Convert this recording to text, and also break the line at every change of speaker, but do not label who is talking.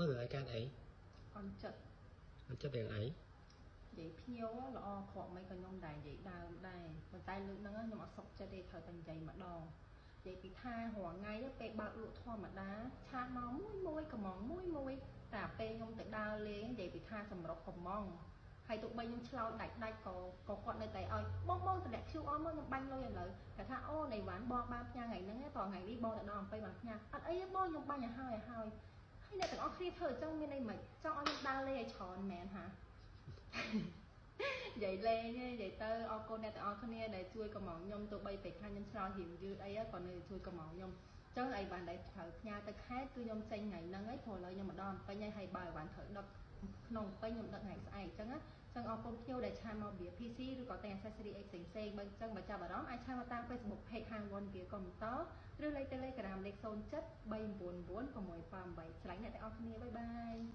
អូឡើយកាត់អី
អន់ចិត្ត
អត់ចិត្តរឿងអី
និយាយភ្ញៀវល្អក្រក់មិនក៏ខ្ញុំដែរនិយាយដើមដែរប៉ុន្តែលើកហ្នឹងខ្ញុំអត់សុខចិត្តទេត្រូវតែនិយាយម្ដងនិយាយពីថារាល់ថ្ងៃពេលបើកលក់ធម្មតា chat មកមួយមួយកំងមួយមួយតែពេលខ្ញុំទៅដើរលេងនិយាយពីថាសម្រុកកំងហើយទោះបីខ្ញុំឆ្លោយដាច់ដាច់ក៏ក៏គាត់នៅតែឲ្យបងបងតម្លាក់ QR មកខ្ញុំបាញ់លុយឥឡូវតែថាអូនៃវ៉ាន់បងបានផ្ញើថ្ងៃហ្នឹងតថ្ងៃនេះបងទៅដល់អំពៃបានផ្ញើអត់អីទេបងខ្ញុំបាញ់ឲ្យហើយឲ្យហើយហើយអ្នកទាំងអស់គ្នាធ្វើអញ្ចឹងមានន័យមិនចង់ឲ្យខ្ញុំដើរលេងឲ្យច្រើនមែនហា និយាយលេងទេនិយាយទៅអរគុណអ្នកទាំងអស់គ្នាដែលជួយកំងខ្ញុំទោះបីពេលខ្លះខ្ញុំឆ្លោយរៀងយឺតអីក៏នៅជួយកំងខ្ញុំអញ្ចឹងអីបានដែលត្រូវផ្ញើទៅខេត្តគឺខ្ញុំចេញថ្ងៃហ្នឹងឯងព្រោះឥឡូវខ្ញុំមកដល់ពេញហើយហើយបើអីបានត្រូវដឹកក្នុងពេញខ្ញុំដឹកថ្ងៃស្អែកអញ្ចឹងណាចឹងអរគុណភ្ញៀវដែល chat មក Gear PC ឬក៏ទាំង accessory អីផ្សេងផ្សេងបើអញ្ចឹងបើចាប់អារម្មណ៍អាច chat មកតាម Facebook Page ហាង One Gear Computer ឬលេខ Telegram លេខ07 399 688ស្រឡាញ់អ្នកទាំងអស់គ្នាbye bye.